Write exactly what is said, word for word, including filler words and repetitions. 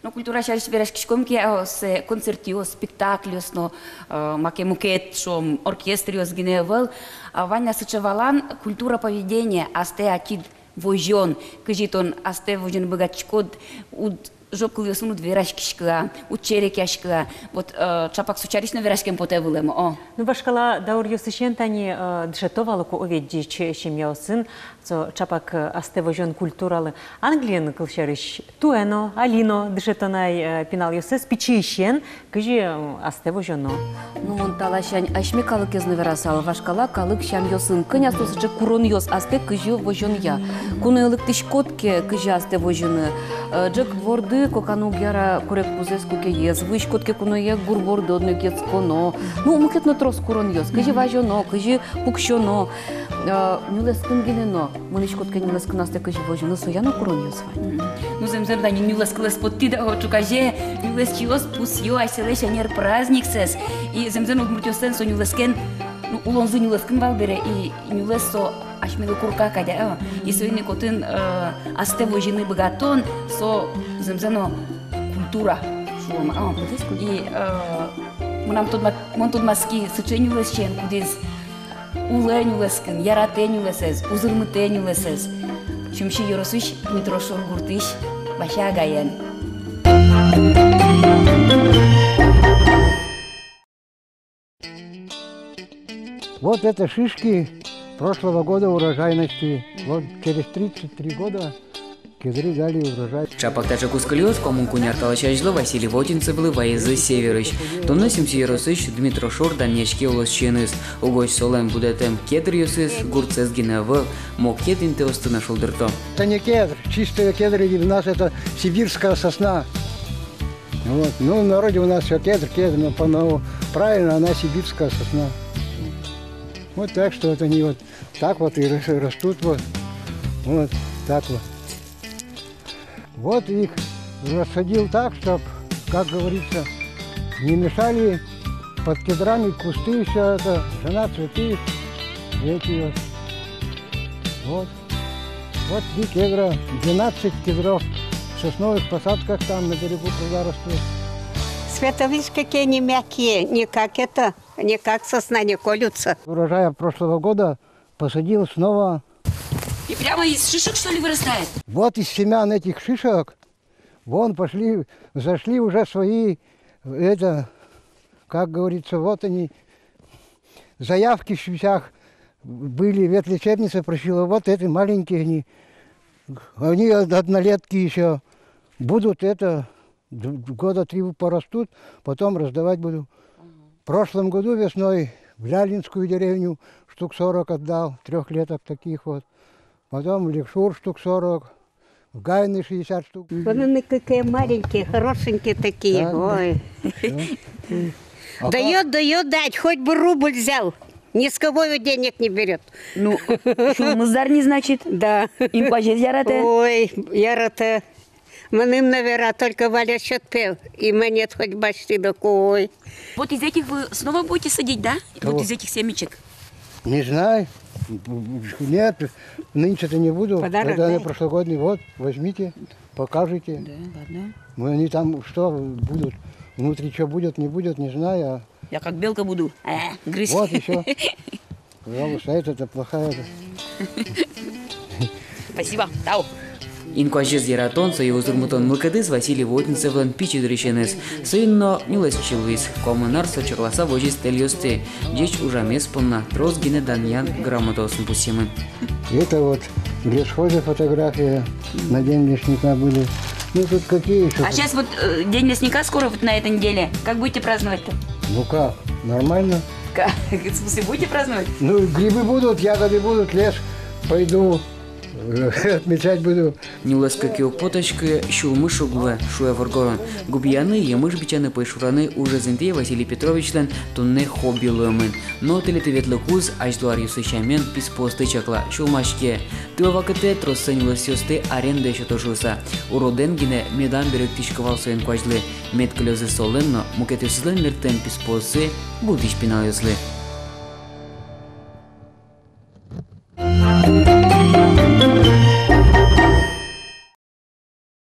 Но культура сярысь вераськиськом ке, а, сэ концертъёс, спектакльёс но, э, маке мукет, шуом, оркестръёс гинэ ӧвӧл. А, вань на сыӵе валан: культура поведения, астэ ачид возён. Кызьы тон астэ возьыны быгатӥськод, уд жо кылъёсын уд вераськиськы-а, уд серекъяськы-а. Вот, э, чапак со сярысь но вераськем потэ вылэм, о. Ну, вашкала дауръёсысен тани, э, дышето вал ук, о, ведь ӟеч семьяосын со чапак, э, астэ возён культуралы. Англиын, кылсярысь, туэ но, али но дышето на, э, пиналъёссэс пичиысен, кызьы, э, астэ возёно. Ну, мон та ласянь асьме калыкез но верасал: вашкала калык сямъёсын кӧня со сыӵе куронъёс астэ кызьы возёнъя. Куное лыктӥськод ке, кызьы астэ возьыны. Э, ӝӧк борды коканы уг яра курегпузэз, кукеез. Вуиськод ке куное, гур борды одно ик йӧтсконо. Ну, мукет но трос куронъёс. Кызьы вазёно, кызьы пуксёно. Э, нюлэскын гинэ но. Мынӥськод ке нюлэскын, астэ кызьы возьыны, соя но куронъёс вань. Мгм. Ну, зэмзэ но, тани нюлэскылэз поттӥд, о, ӵуказе нюлэсчиос пусъё асьсэлэсь ӧнер праздниксэс. И зэмзэ но, удмуртъёслэн со нюлэскен, ну, улонзы нюлэскын вал бере, и нюлэс со асьмелы курка кадь, о. И соин ик отын, э, астэ возьыны быгатон, со зэмзэ но культура, шуом, о. И, э, мынам тодма-, мон тодматски сыӵе нюлэсчиен, кудӥз улэ нюлэскын, яратэ нюлэсэз, узырмытэ нюлэсэз. Сюмси ёросысь Дмитрошур гуртысь Вася агаен. Вот это шишки прошлого года урожайности. Вот через тридцать три года кедры дали урожай. Чапак таӵе кускыльёс куамын куинь ар талэсь азьло Василий Вотинцевлы ваизы Северысь. Туннэ Сюмси ёросысь Дмитрошур данъяське улосчиеныз. Угось солэн будэтэм кедръёсыз гуртсэс гинэ ӧвӧл, мукет интыосты но шулдырто. Это не кедр, чистые кедры, и у нас это сибирская сосна. Вот. Ну, в народе у нас всё кедр, кедр, но по-, но правильно она сибирская сосна. Вот так что вот они вот так вот и рас-, растут вот. Вот так вот. Вот их рассадил так, чтоб, как говорится, не мешали под кедрами кусты, всё это, жена, цветы, эти вот. Вот. Вот три кедра, двенадцать кедров в сосновых посадках там на берегу пруда растут. Света, видишь, какие они мягкие, не как это, не как сосна, не колются. Урожая прошлого года посадил снова. И прямо из шишек, что ли, вырастает? Вот из семян этих шишек вон пошли, зашли уже свои, это, как говорится, вот они, заявки в щепках были, ветлечебница просила, вот эти маленькие они, они од-, однолетки ещё, будут это, д-, года три порастут, потом раздавать буду. В прошлом году весной в Лялинскую деревню штук сорок отдал, трёхлеток таких вот. Потом в Ликшур штук сорок, в Гайны шестьдесят штук. Вон они какие маленькие, хорошенькие такие. Да, да. Ой. Всё. Даёт, даёт дать, хоть бы рубль взял. Ни с кого денег не берёт. Ну, сюлмыз зарни, значит. Да. Инкуазез яратэ. Ой, яратэ. Мыным, наверное, только Валя сётэ, и монет хоть басьты да кой. Вот из этих вы снова будете садить, да? Кого? Вот из этих семечек. Не знаю. Нет, нынче-то не буду. Подарок, да? Это прошлогодний, вот, возьмите, покажете. Да, ладно. Ну, они там что будут, внутри что будет, не будет, не знаю, а Я как белка буду, э, грызть. Вот ещё. Пожалуйста, это, это плохая, это. Спасибо, тау. Инкуазез яратон, сое узырмытон мылкыдыз Василий Вотинцевлэн пичи дырысеныз. Соин но нюлэсчи луиз. Куамын ар со чакласа возиз тэльёстэ. Ӟеч ужамез понна трос гинэ данъян грамотаосын пусъемын. Это вот для школы фотография на день лесника были. Ну, тут какие ещё? А сейчас вот, э, день лесника скоро, вот на этой неделе. Как будете праздновать-то? Ну как, нормально. Как? В смысле, будете праздновать? Ну, грибы будут, ягоды будут, лес пойду, э, отмечать буду. Нюлэскы ке уг потӥськы, сюлмы шуг луэ, шуэ воргорон. Губияны, емыш бичаны, пӧйшураны ужез интые Василий Петровичлэн туннэ хобби луэмын. Но тэлетӥ ветлыкуз азьло аръёсы сямен писпуосты чакла, сюлмаське. Туэ вакытэ тросэз нюлэсъёсты арендае сёто шуыса. Уродэн гинэ медам берыктӥськы вал соин куазьлы. Мед кылёзы солэн но мукетъёсызлэн мерттэм писпуоссы будӥсь пиналъёслы.